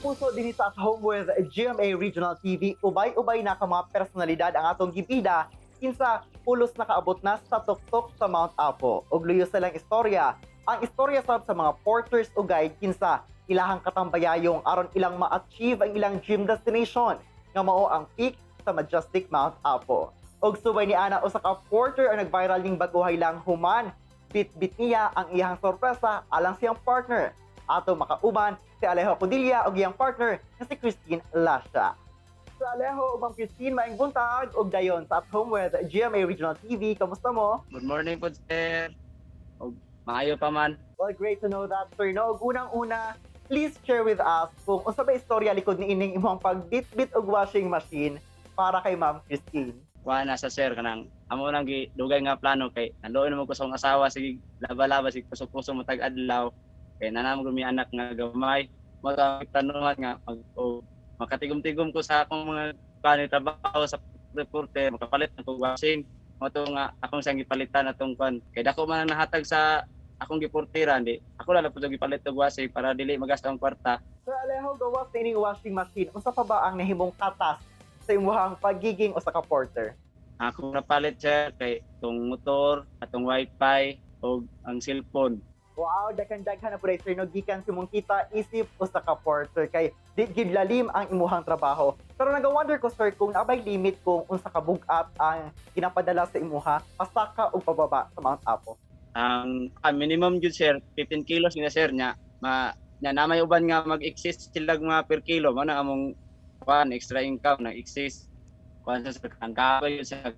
Kapuso, dinhi sa At Home with GMA Regional TV, ubay-ubay na ka mga personalidad ang atong gibida kinsa pulos nakaabot na sa tuktok sa Mount Apo. Ug luyo sa lang istorya, ang istorya sab sa mga porters o guide kinsa ilahang katambayayong aron ilang ma-achieve ang ilang dream destination nga mao ang peak sa majestic Mount Apo. Og subay ni ana, usa ka porter ang nag-viral ning bag-ohay lang human bit-bit niya ang iyang sorpresa alang siyang partner. Ato makauban si Alejo Codilla ug iyang partner nga si Christine Lasha. Sir Alejo ug Ma'am Christine, maayong buntag ug dayon sa At Home with GMA Regional TV. Kamusta mo? Good morning po, sir. Og maayo pa man. Well, great to know that, sir. No, ug unang-una, please share with us kung unsa ba istorya likod ni ining imong pagbitbit og washing machine para kay Ma'am Christine. Kuha na sa sir, kanang amo nang gi dugay nga plano kay nandoon naman ko sa akong asawa, sige laba-laba, sige puso-puso mo tag adlaw kay nanamo mi anak nga gamay mo planuhan nga mag o, makatigom-tigom ko sa akong mga plano trabaho sa reporter, makapalit ng kog washing mo to nga akong siyang gipalitan atong kuan kay dako man ang nahatag sa akong giportiran, di ako lang pud gipalit og washing para dili magasto ang kwarta. Sir Alejo, gawas sa ining washing machine, unsa pa ba ang nahimong katas sa imong pagiging usa ka porter? Akong napalit, sir, kay tong motor, atong wifi ug ang cellphone. Wow, daghan-daghan na pud, sir, no, gikan sa imong kita isip usa ka porter kay di gid lalim ang imuhang trabaho. Pero naga-wonder ko, sir, kung naa bay limit kung unsa ka bug-at ang ginapadala sa imuha pasaka og pababa sa Mount Apo. Ang minimum jud, sir, 15 kilos nga, sir, nya ma nya na may uban nga mag-exist sila mga per kilo mo na among kuan extra income na exist kuan sa sir, ang kapoy yun sa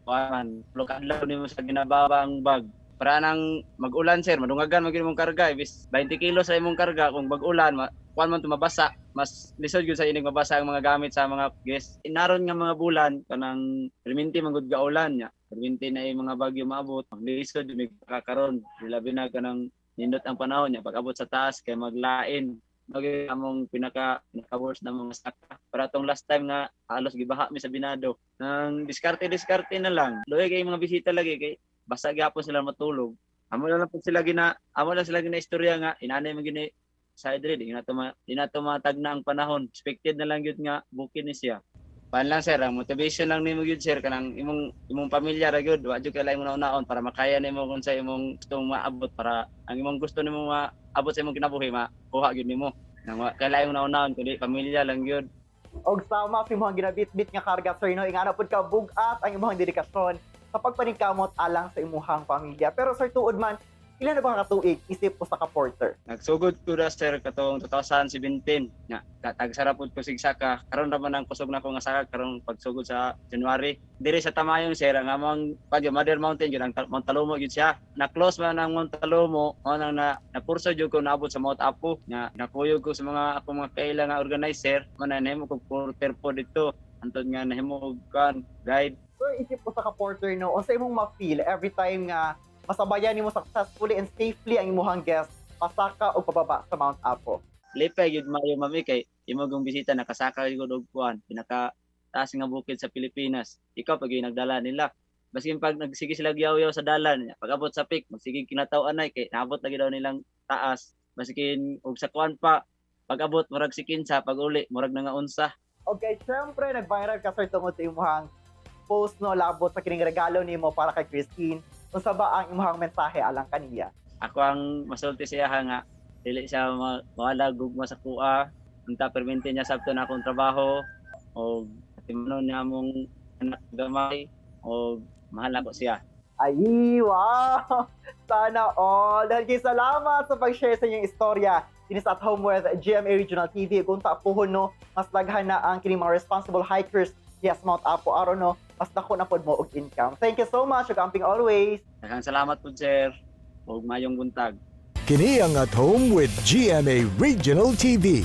kuan tulo ka adlaw nimo sa ginababa ang bag para nang mag-ulan, sir, madungagan man gyud imong karga ibis 20 kilos sa imong karga. Kung mag-ulan ma, kuan man tumabasa, mas lisod gyud sa inig mabasa ang mga gamit sa mga guest. Inaron nga mga bulan kanang perminti man gud gaulan nya perminti na yung mga bagyo maabot, maglisod may kakaron, labi na kanang nindot ang panahon niya. Pag abot sa taas kay maglain mag among pinaka pinaka worst na mga saka para tong last time nga halos gibaha mi sa Binado. Nang diskarte diskarte na lang, luoy kay mga bisita lagi kay basa gyapon sila matulog. Amo lang sila gina istorya nga inanay man gini sa diri, di na to matagna ang panahon, expected na lang gyud nga bukid ni siya. Pan lang, sir, ang motivation lang nimo gyud, sir, kanang imong pamilya ra gyud, wa jud kay laing una-unaon para makaya nimo kung sa imong gustong maabot, para ang imong gusto nimo maabot sa imong kinabuhi makuha gyud nimo. Nang wa kay laing una-unaon kundi pamilya lang gyud. Og sama sa imong ginabitbit nga karga, sir, no, ingana pud ka bug-at ang imong dedikasyon sa pagpaningkamot alang sa imuhang pamilya. Pero sir, tuod man, ilan na ba ka tuig isip usa ka porter? Nagsugod ko ra, sir, katong 2017 nya tagsara pud ko sigsaka. Karon ra man ang kusog na ko nga saka karon pagsugod sa January. Diri sa Tamayong, sir, ang among pag Mother Mountain gyud ang Mount Talomo gyud siya. Na close man ang Mount Talomo mo nang na napurso jud ko naabot sa Mount Apo nya nakuyog ko sa mga akong mga kaila nga organizer man na nahimo kog porter po dito antod nga nahimo og kan guide. Sir, isip usa ka porter, no, unsa imong ma-feel every time nga masabayan nimo successfully and safely ang imuhang guest pasaka o pababa sa Mount Apo? Lipay gyud maayo, mami, kay imo gyung bisita nakasaka gyud og kuan pinaka taas nga bukid sa Pilipinas. Ikaw pag yung nagdala nila, baskin pag nagsige sila yaw-yaw sa dalan, pag abot sa peak magsige kinataw anay kay naabot lagi daw nilang taas. Baskin og sa kuan pa, pag abot murag si kinsa, pag uli murag nga unsa. Okay, syempre nag-viral ka, sir, tungod sa imuhang post, no, labot sa kining regalo nimo para kay Christine. Unsa ba ang imuhang mensahe alang kaniya? Ako ang masulti siya nga dili siya mawala gugma sa kuha unta permente niya sabto na akong trabaho o timanon niya among anak gamay o mahal ako siya. Ay, wow! Sana all! Dahil kay salamat sa pag-share sa inyong istorya dinhi sa At Home with GMA Regional TV. Kung tapuhon, no, mas daghan na ang kining mga responsible hikers yes Mount Apo aron, no, mas dako na pod mo og income. Thank you so much ug amping always. Daghang salamat po, sir, ug maayong buntag. Kini ang At Home with GMA Regional TV.